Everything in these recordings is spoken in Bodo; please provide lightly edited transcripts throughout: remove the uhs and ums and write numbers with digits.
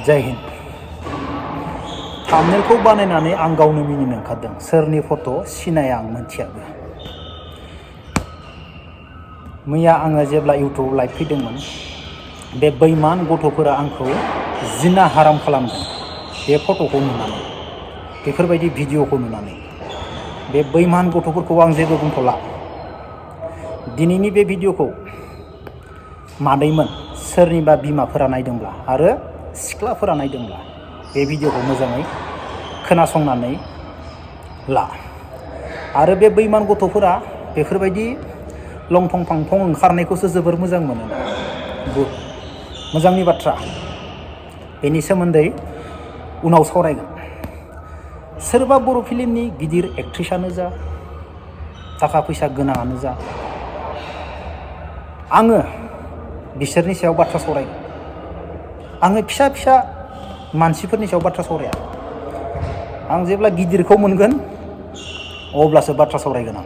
जय हिन्द। थाम्बनेलखौ बानायनानै आं गावनो मिनिनो ओंखारदों। सोरनि फट' सिनाया आं मोनथियाबो। मैया आङो जेब्ला इउटुबाव लाइभ फैदोंमोन, बे बैमान गथ'फोरा आंखौ जिना हाराम खालामदों। बे फट'खौ नुनानै, बेफोरबायदि भिडिअ'खौ नुनानै बे बैमान गथ'फोरखौ आं जेबो बुंथ'ला। दिनैनि बे भिडिअ'खौ मादैमोन सोरनिबा बिमाफोरा नायदोंब्ला आरो सिख्लाफोरा नायदोंब्ला बे भिडिअ'खौ मोजाङै खोनासंनानै ला। आरो बे बैमान गथ'फोरा बेफोरबायदि लंफं फांफं ओंखारनायखौसो जोबोर मोजां मोनो। गुड, मोजांनि बाथ्रा। बेनि सोमोन्दै उनाव सावरायगोन। सोरबा बर' फिल्मनि गिदिर एक्ट्रिसानो जा, थाखा फैसा गोनाङानो जा, आङो बिसोरनि सायाव बाथ्रा सावरायगोन। आङो फिसा फिसा मानसिफोरनि सायाव बाथ्रा सावराया। आं जेब्ला गिदिरखौ मोनगोन अब्लासो बाथ्रा सावरायगोन आं।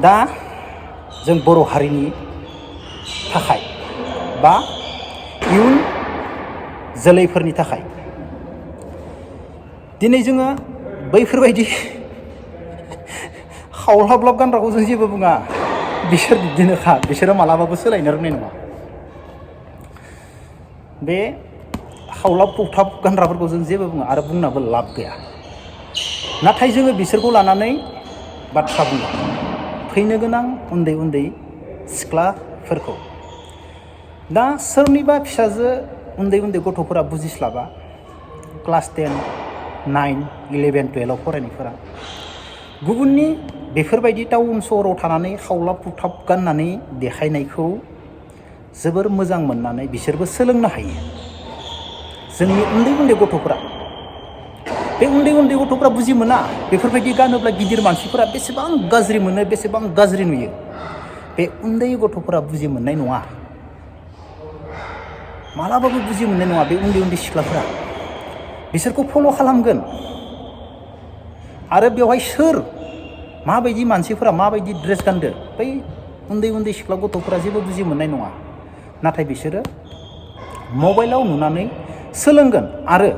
दा जों बर' हारिनि थाखाय बा इयुन जोलैफोरनि थाखाय दिनै जोङो बैफोरबायदि खावलाब गानग्राखौ जों जेबो बुङा। बिसोर बिदिनोखा, बिसोरो मालाबाबो सोलायनो रोंनाय नङा। बे खावलाब खौथाब गानग्राफोरखौ जों जेबो बुङा आरो बुंनाबो लाब गैया। नाथाय जोङो बिसोरखौ लानानै बाथ्रा बुङो। फैनो गोनां उन्दै उन्दै सिख्लाफोरखौ। दा सोरनिबा फिसाजो उन्दै उन्दै गथ'फोरा बुजिस्लाबा, क्लास 10, 9, 11, 12 फरायनायफोरा गुबुननि बेफोरबायदि टाउन सहराव थानानै खावलाब खुथाब गाननानै देखायनायखौ जोबोर मोजां मोननानै बिसोरबो सोलोंनो हायो। जोंनि उन्दै उन्दै गथ'फोरा, बे उन्दै उन्दै गथ'फोरा बुजि मोना बेफोरबायदि गानोब्ला गिदिर मानसिफोरा बेसेबां गाज्रि मोनो, बेसेबां गाज्रि नुयो। बे उन्दै गथ'फोरा बुजि मोननाय नङा। मालाबाबो बुजि मोननाय नङा। बे उन्दै उन्दै सिख्लाफोरा बिसोरखौ फल' खालामगोन। आरो बेवहाय सोर माबायदि मानसिफोरा माबायदि ड्रेस गानदो, बै उन्दै उन्दै सिख्ला गथ'फोरा जेबो बुजि मोननाय नङा। नाथाय बिसोरो मबाइलाव नुनानै सोलोंगोन। आरो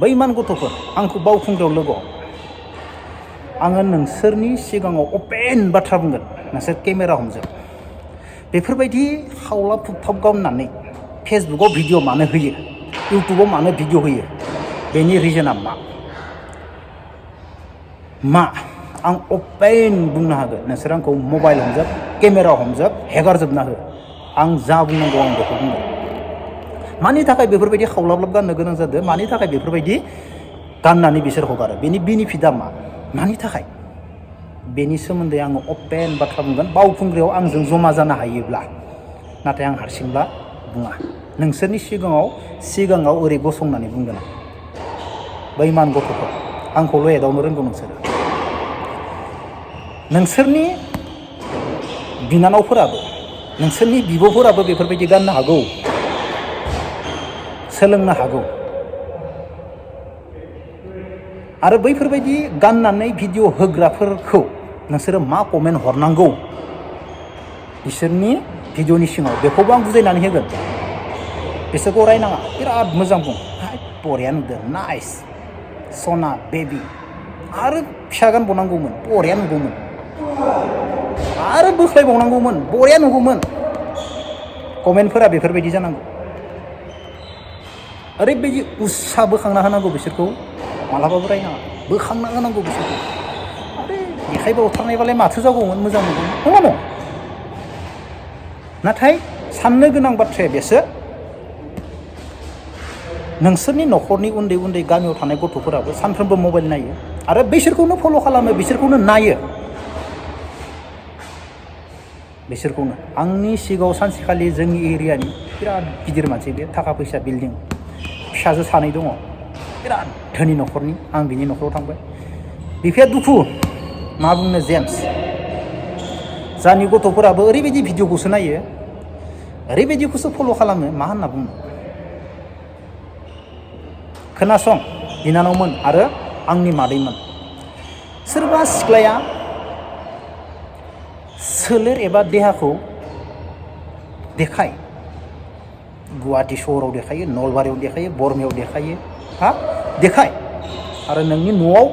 बैमान गथ'फोर, आंखौ बावखुंग्रियाव लोगोआव आङो नोंसोरनि सिगाङाव अपेन बाथ्रा बुंगोन। नोंसोर केमेरा हमजोब। बेफोरबायदि खावलाब खुबथाब गाननानै फेसबुकाव भिडिअ' मानो होयो, इउटुबाव मानो भिडिअ' होयो, बेनि रिजोना मा आं अपेन बुंनो हागोन। नोंसोर आंखौ मबाइल हमजोब, केमेरा हमजोब, हेगारजोबना हो। आं जा बुंनांगौ आं बेखौ बुंगोन। मानि थाखाय बेफोरबायदि खावलाब गाननो गोनां जादों, मानि थाखाय बेफोरबायदि गाननानै बिसोर हगारो, बेनि बेनिफिटआ मानि थाखाय, बेनि सोमोन्दै आङो अपेन बाथ्रा बुंगोन बावखुंग्रियाव आंजों जमा जानो हायोब्ला। नाथाय आं हारसिंब्ला बुङा। नोंसोरनि सिगाङाव ओरै गसंनानै बुंगोन आं। बैमान गथ'फोर, आंखौल' एदावनो रोंगौ नोंसोरो। नोंसोरनि बिनानावफोराबो, नोंसोरनि बिब'फोराबो बेफोरबायदि गाननो हागौ, सोलोंनो हागौ। आरो बैफोरबायदि गाननानै भिडिअ' होग्राफोरखौ नोंसोरो मा कमेन्ट हरनांगौ बिसोरनि भिडिअ'नि सिङाव, बेखौबो आं बुजायनानै होगोन। बिसोरखौ रायनाङा, बिराद मोजां बुं, बरिया नुदों, नाइस, सना बेबि, आरो फिसा गानबावनांगौमोन, बरिया नुगौमोन, आरो बोख्लायबावनांगौमोन, बरिया नुगौमोन। कमेन्टफोरा बेफोरबायदि जानांगौ। ओरैबायदि उत्सा बोखांना होनांगौ बिसोरखौ, मालाबाबो रायनाङा, बोखांना होनांगौ बिसोरखौ। आरे देखायबावथारनायबालाय माथो जागौमोन, मोजां नुगौमोन, नङा न'? नाथाय साननो गोनां बाथ्राया बेसो, नोंसोरनि न'खरनि उन्दै उन्दै गामियाव थानाय गथ'फोराबो सानफ्रोमबो मबाइल नायो आरो बिसोरखौनो फल' खालामो, बिसोरखौनो नायो। बिसोरखौनो आंनि सिगाङाव सानसेखालि जोंनि एरियानि बिराद गिदिर मानसि, बे थाखा फैसा बिल्डिं, फिसाजो सानै दङ, बिराद धोनि न'खरनि। आं बिनि न'खराव थांबाय। बिफाया दुखु, मा बुंनो जेम्स, जानि गथ'फोराबो ओरैबायदि भिडिअ'खौसो नायो, ओरैबायदिखौसो फल' खालामो, मा होनना बुंनो। खोनासं बिनानावमोन आरो आंनि मादैमोन, सोरबा सिख्लाया सोलेर एबा देहाखौ देखाय, गुवाहाटि सहराव देखायो, नलबारियाव देखायो, बरमायाव देखायो, हा देखाय। आरो नोंनि न'आव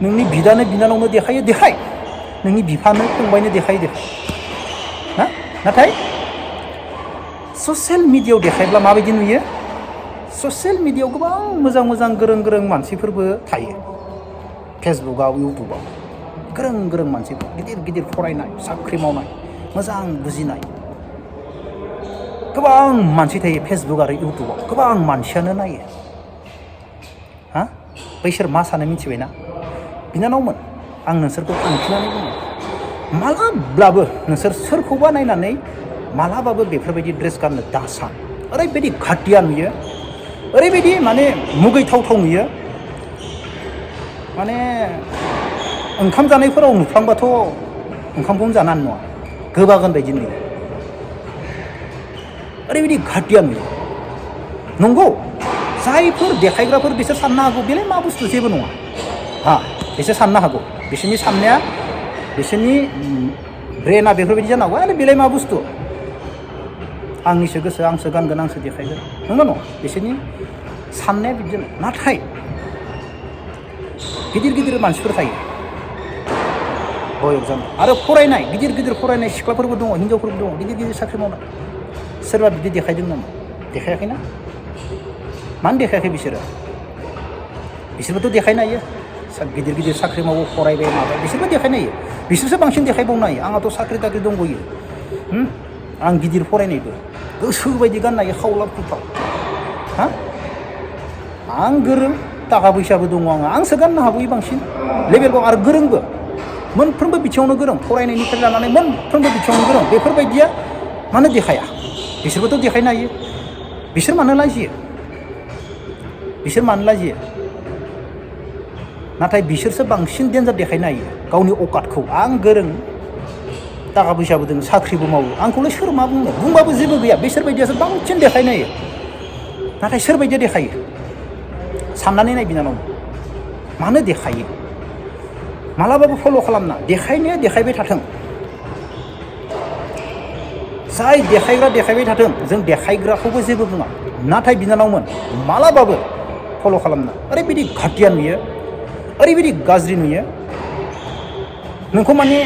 नोंनि बिदानो बिनानावनो देखायो, देखाय। नोंनि बिफानो फंबायनो देखायो, देखाय। ना नाथाय ससियेल मिडियायाव देखायब्ला माबायदि नुयो? ससियेल मिडियायाव गोबां मोजां मोजां गोरों गोरों मानसिफोरबो थायो। फेसबुकआव, इउटुबाव गोरों गोरों मानसिफोर, गिदिर गिदिर फरायनाय, साख्रि मावनाय, मोजां बुजिनाय गोबां मानसि थायो। फेसबुक आरो इउटुबाव गोबां मानसियानो नायो। हा बैसोर मा सानो मिथिबायना? बिनानावमोन, आं नोंसोरखौ थांखिनानै बुङो, मालाब्लाबो नोंसोर सोरखौबा नायनानै मालाबाबो बेफोरबायदि ड्रेस गाननो दासान। ओरैबायदि घाटिया नुयो, ओरैबायदि माने मुगैथावथाव नुयो। माने ओंखाम जानायफोराव नुफ्लांबाथ' ओंखामखौनो जानो हानाय नङा, गोबागोन बायदि नुयो। ओरैबायदि घाटिया नुयो। नंगौ, जायफोर देखायग्राफोर बिसोर साननो हागौ बेलाय मा बुस्थु, जेबो नङा। हा बिसोर साननो हागौ, बिसोरनि साननाया, बिसोरनि ब्रेना बेफोरबायदि जानो हागौ, आरो बेलाय मा बुस्थु, आंनिसो गोसो, आंसो गानगोन, आंसो देखायगोन, नंगौ न'? बिसोरनि साननाया बिदिनो। नाथाय गिदिर गिदिर मानसिफोर थायो बयक जानाय आरो फरायनाय, गिदिर गिदिर फरायनाय सिख्लाफोरबो दङ, हिनजावफोरबो दङ, गिदिर गिदिर साख्रि मावनाय। सोरबा बिदि देखायदों नामा? देखायाखैना? मानो देखायाखै बिसोरो? बिसोरबोथ' देखायनो हायो। गिदिर गिदिर साख्रि मावो, फरायबाय माबाय, बिसोरबो देखायनो हायो। बिसोरसो बांसिन देखायबावनो हायो। आंहाथ' साख्रि ताख्रि दंबयो, आं गिदिर फरायनायबो, गोसो बायदि गाननो हायो, खावलाब खुथाब। हा आं गोरों, थाखा फैसाबो दङ आंहा, आंसो गाननो हाबोयो बांसिन लेभेलखौ, आरो गोरोंबो, मोनफ्रोमबो बिथिङावनो गोरों, फरायनायनिफ्राय लानानै मोनफ्रोमबो बिथिङावनो गोरों। बेफोरबायदिया मानो देखाया? बिसोरबोथ' देखायनो हायो। बिसोर मानो लाजियो? बिसोर मानो लाजियो? नाथाय बिसोरसो बांसिन डेन्जार देखायनो हायो गावनि अकातखौ। आं गोरों, थाखा फैसाबो दङ, साख्रिबो मावो, आंखौलाय सोर मा बुंनो? बुंबाबो जेबो गैया। बिसोर बायदियासो बांसिन देखायनो हायो। नाथाय सोरबायदिया देखायो? साननानै नाय बिनानाव, मानो देखायो? मालाबाबो फल' खालामना, देखायनाया देखायबाय थाथों। जाय देखायग्रा देखायबाय थाथों, जों देखायग्राखौबो जेबो बुङा। नाथाय बिनानावमोन, मालाबाबो फल' खालामना। ओरैबायदि घाटिया नुयो, ओरैबायदि गाज्रि नुयो, नोंखौ माने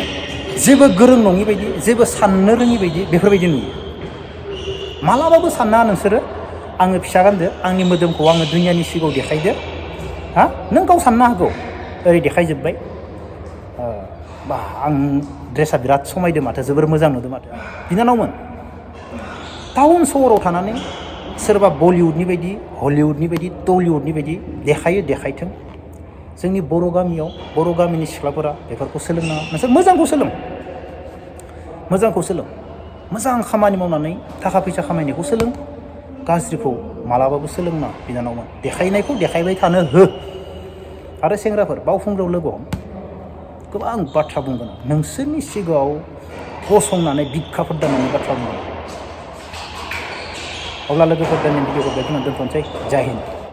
जेबो गोरों नङि बायदि, जेबो साननो रोङि बायदि बेफोरबायदि नुयो। मालाबाबो साननाङा नोंसोरो, आङो फिसा गानदो, आंनि मोदोमखौ आङो दुनियानि सिगाङाव देखायदो। हा नों गाव साननो हागौ, ओरै देखायजोब्बाय, बा आं ड्रेसा बिराद समायदों माथो, जोबोर मोजां नुदों माथो। बिनानावमोन, टाउन सहराव थानानै सोरबा बलिउडनि बायदि, हलिउडनि बायदि, टलिउडनि बायदि देखायो, देखायथों। जोंनि बर' गामियाव, बर' गामिनि सिख्लाफोरा बेफोरखौ सोलोंनाङा। नोंसोर मोजांखौ सोलों, मोजांखौ सोलों, मोजां खामानि मावनानै थाखा फैसा खामायनायखौ सोलों। गाज्रिखौ मालाबाबो सोलोंना बिनानावमोन। देखायनायखौ देखायबाय थानो हो। आरो सेंग्राफोर, बावखुंग्रियाव लोगो हम, गोबां बाथ्रा बुंगोन आं नोंसोरनि सिगाङाव, गसंनानै बिखाफोर दाननानै बाथ्रा बुंगोन। अब्ला लोगोफोर, दिनैनि भिडिअखौ बेखिनियावनो दोनथ'नोसै। जय हिन्द।